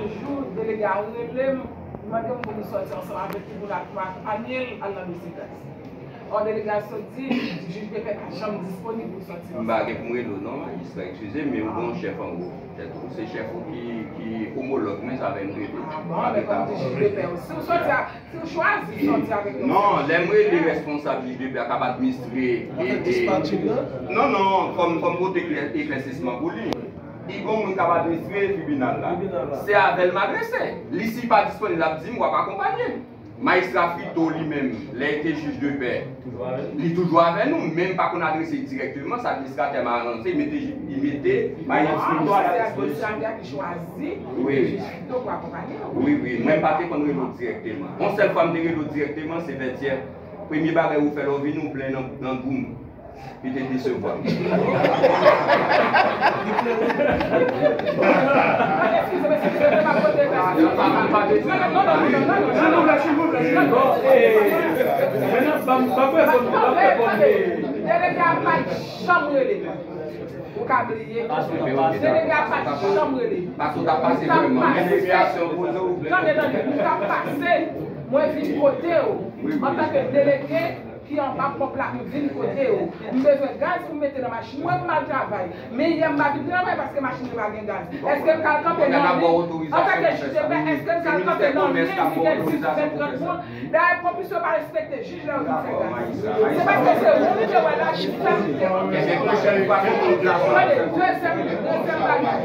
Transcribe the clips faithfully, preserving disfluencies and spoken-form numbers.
Jou delege a rele m, li mande m pou nou sòti ansanm avèk li pou n al, pou akonpanye l al nan dosye gaz. Ò, delege a sot di, jij de pè pa janm disponib pou sòti ansanm. M pa gen pou m rele w non, majistra, eskize m, men ou gen yon chèf anwo tèt ou. Se chèf ou ki, ki omològ mwen, sa fè m rele. Ah bon, men kòm ou te jij de pè, si w sòti a, si w chwazi sòti avèk yon... Non, lè m rele responsab jij de pè a k ap administre e, e, non, non, kòm, kòm pote eklè-, eklèsisman pou li. Li gon moun k ap administre tribinal la. Se avè l m adrese. Li, si l pa disponib, l ap di m, w ap akonpanye m. Majistra Frito, li menm, lè l te jij de pè, li toujou avè nou, men m pa konn adrese l dirèkteman, se administratè m aranje, li mete, li mete Majistra Frito a la disponisyon. Wi. Wi, wi, mwen m pa te konn rele w dirèkteman. Yon sèl fwa m te rele w dirèkteman, se Vètyè. Premye bagay ou fè lè w vini, ou plenn nan, nan gou m. Li te desevwa m. Delege a pa t janm rele m. Ou ka bliye. Delege a pa t janm rele m. Paske w t ap pase vrèman. Menm sitiyasyon poze w. Tande, tande, m t ap pase. Mwen vin kote w antanke delege ki anba pòp la, m vin kote w. M bezwen gaz pou m mete nan machin mwen pou m al travay. Men yè m pa vin travay paske machin mwen pa gen gaz. Èske m ka al kanpe nan li? Antanke jij de pè, èske m ka al kanpe nan li ki gen dis, ven, trant moun? Dayè, konplis yo pa respekte jij lè yo vin fè gaz. Se paske se ou ki te wè la, ki fè m te wè. Tande, dezyèm, dezyèm bagay.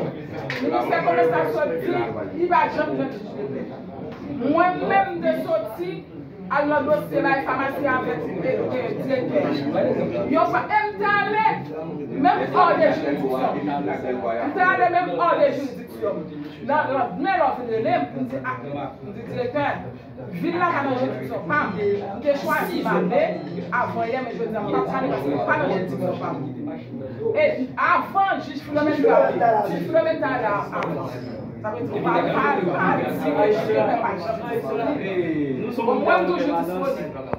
Ministè Komès la sot di, li pa janm jwenn jij de pè. Mwen menm, m te soti al nan dosye bay famasi avèk, e, e, direktè. Yo pa, e m te ale menm hors de juridiction. M te ale menm hors de juridiction. Nan landmen lè w vin rele m, m di, a, m di direktè, vil la pa nan jiridiksyon pa m. M te chwazi m ale avan yè, men jodi a m p ap ale paske m pa nan jiridiksyon pa m. E avan, jij Filomèn te ale, jij Filomèn te ale avan. Sa vle di, ou pa, pa, pa di ke jij Filomèn pa janm disponib. Mwen, m toujou disponib.